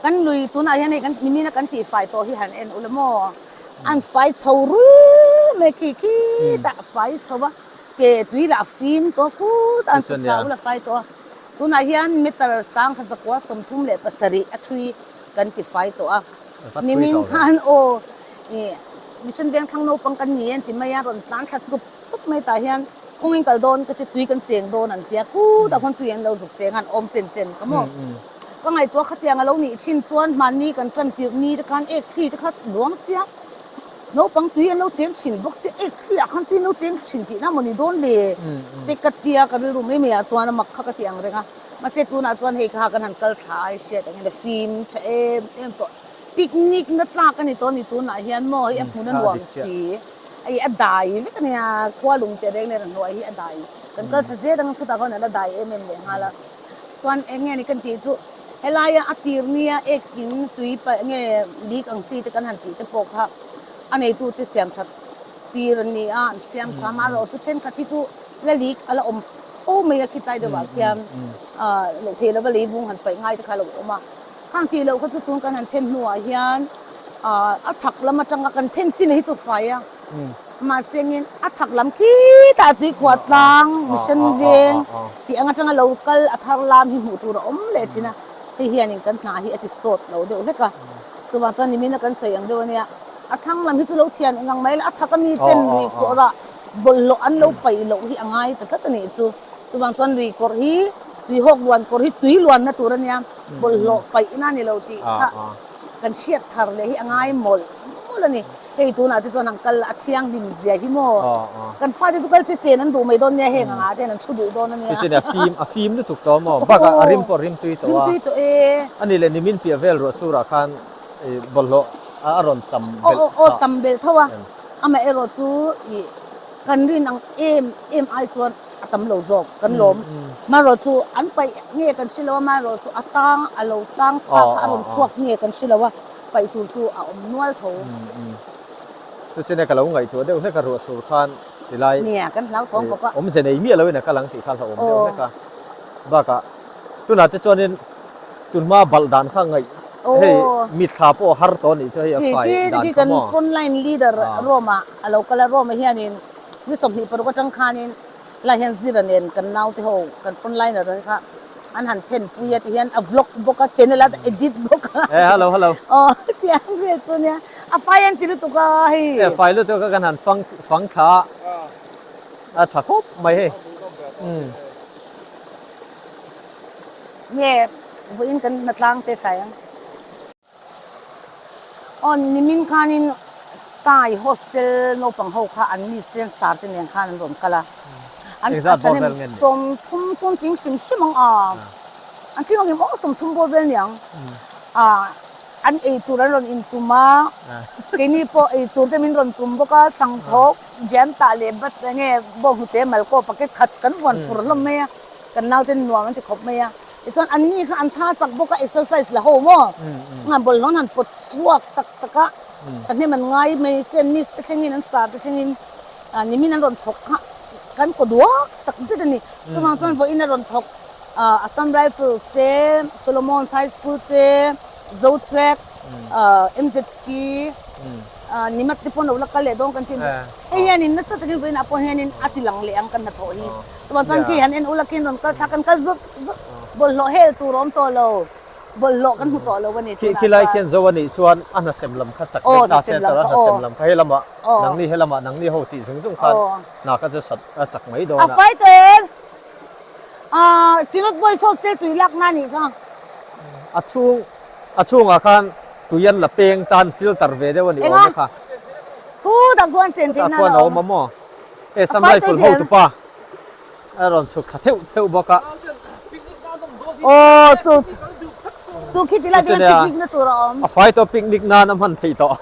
Kan lui tunah hian hei kan nimina kan tihfai tawh hi han en ula maw? An fai chho rul mai khi khitah a fai chho a, ke tui lah a fim tawh a khutah an chhuk thla ula fai tawh a. Tunah hian meter sangkhat zakua 37 a thui kan tifai tawh a. Nimin khan aw ih Mission Vengthlang naupang kan ni e an ti mai a, rawn tlan thla sup sup mai tah hian kawngin kal dawn ka ti tui kan cheng dawn an ti a, khutah khuan tui an lo zuk cheng a an awm chen chen ka maw. Ka ngaihtuah khatiang a lo nih thin chuan hmanni kan tan tirh ni te khan ek thli te kha luang sia, naupang tui an lo cheng thin bawk sia, ek thli ah khan tui an lo cheng thin tihna maw ni dawn le te ka tia ka rilru mai mai ah chuan a mak kha ka ti ang reng a. Mahse tunah chuan hei kha kan han kal thla a, i hriat ang in a fim tha em em tawh. Picnic na tlak a ni tawh a ni tunah hian maw hei a hmun a nuam si, hei a dai vek a nia, khua lung teh reng nen a hnuai hi a dai. Kan kal thla zet ang a khutah khan a la dai em em leh nghal a. Chuan eng nge ni kan tih chu helaia a tir nia ek in tui paih nge leak ang chi te kan han tih te pawh kha a neitute siam that tir an ni a, an siam tha amaherawh chu thenkhat hi chu la leak a la awm fo mai a khitlai deuh ah khian ah loh theih lova leivung han paih ngai te kha a lo awm a. Khang tih loh kha chu tun kan han then hnuah hian ah a chhak lam atanga kan then chin hi chu fai a. Mahse engin a chhak lam khitah tuikhuah tlang mission veng tih ang atanga lo kal a thar lam hi hmuh tur a awm leh thin a, hei hianin kan hna hi a ti sawt lo deuh hlek a. Chuvang chuan nimina kan sawi ang deuh ania, a thlang lam hi chu lo thian eng ang mai la, a chhak ami ten lui kawrah bawlhhlawh an lo paih loh hi a ngai ta tlat a nih chu. Chuvang chuan lui kawr hi, tuihawk luan kawr hi tui luanna tur ania, bawlhhlawh paihna a ni lo tih kha kan hriat thar leh hi a ngai mawlh mawlh a ni. Hei tunah te chuan an kal a thianghlim zia hi maw? Kan fate chu kal se chen an duh mai dawn nia heng angah te hian an thu duh dawn a nia. Chu chu nia fim a fim lutuk tawh maw? Bakah a rim pawh a rim tui tawh a. Rim tui tawh e. A nih leh nimin piah vel ruah surah khan bawlhhlawh a rawn tam belh kha. Aw tam belh tho a. Amaherawh chu ih kan rin ang em em ai chuan a tam lo zawk kan lawm. Amaherawh chu an paih nge kan hre lo a, amaherawh chu a tang a lo tang sa kha a rawn chhuak nge kan hre lo a. Paih tur chu a awm nual tho. Chu chine ka lo ngaihtuah deuh hlek a ruah sur khan tilai Nia, kan hlauthawng bawk a. Awmze nei miah loin a kal ang tih kha hlauhawm deuh hlek a. Bakah tunah te chuanin tunhma balh dan kha ngaih hei mitthla pawh a har tawh a nih chu hei a fai dan kha maw. Kan frontline leader Rome-ah a lo kal a, Rome-ah hianin ni 26 atang khanin Lai hian Zira nen kan naute ho kan frontliner te kha an han then pui a ti hian a vlog bawk a channel a edit bawk a. Eh hello hello. Aw tiang vel chu nia a fai an ti lutuk a hei. Eh fai lutuk a kan han fang fang thla a tha khawp mai hei. Umm. Nge vawiin kan hnatlang te hrai ang. Aw nimin khanin Sai hostel naupang ho kha an miss te an sar te nen khan an rawn kal a. An Engzat bawr vel nge ni? 30 chuan tling hrim hrim ang a. An tling ang em aw 30 bawr vel niang. A an ei tur an rawn intum a. Keini pawh ei tur te min rawn tum bawk a, chhangthawk, jam tah leh bat enge bawnghnute malkaw packet khat kan vuan fur hlawm mai a. Kan naute nuam an ti khawp mai a. Tichuan an ni kha an tha chak bawk a, exercise la ho maw? An bawlhhlawh an han pawt chhuak tak tak a, thahnem an ngai mai se, an miss te thlengin, an sar te thlengin nimin an rawn thawk kha kan kaw duak tak zet a ni. Chuvang chuan vawiin a rawn thawk Assam Rifles te, Solomon's High School te, Zotrack, MZP, Nimat te pawh an lo la kal leh dawn kan ti a ni. Hei hianin nasa takin vawiinah pawh hianin a ti lang leh ang kan hnathawh hi. Chuvang chuan khi han en ula khian rawn kal thlak kan kal zut zut bawlhhlawh hel tur a awm tawh lo bawlhhlawh kan hmu tawh lo a ni tunah chuan. Khi lai khian zo a nih chuan a hnasem lam kha chak vek ta se a hnasem lam kha helamah nangni helamah nangni ho tih zung zung khan hna kha chu sat a chak mai dawn a. A fai tawh em? Aaa Synod Boys Hostel tui lakna a nih kha. A chhung a chhungah khan tui an la peng tan filter ve deuh a ni awm e kha. Khutah khuan chen theihna a la awm. A maw? He Sam Rifle hotupa a rawn chhuk thla theuh theuh bawk a. Aw chu chu khi tilai te hian picnic na tur a awm. A fai tawh picnic nan a hman theih tawh.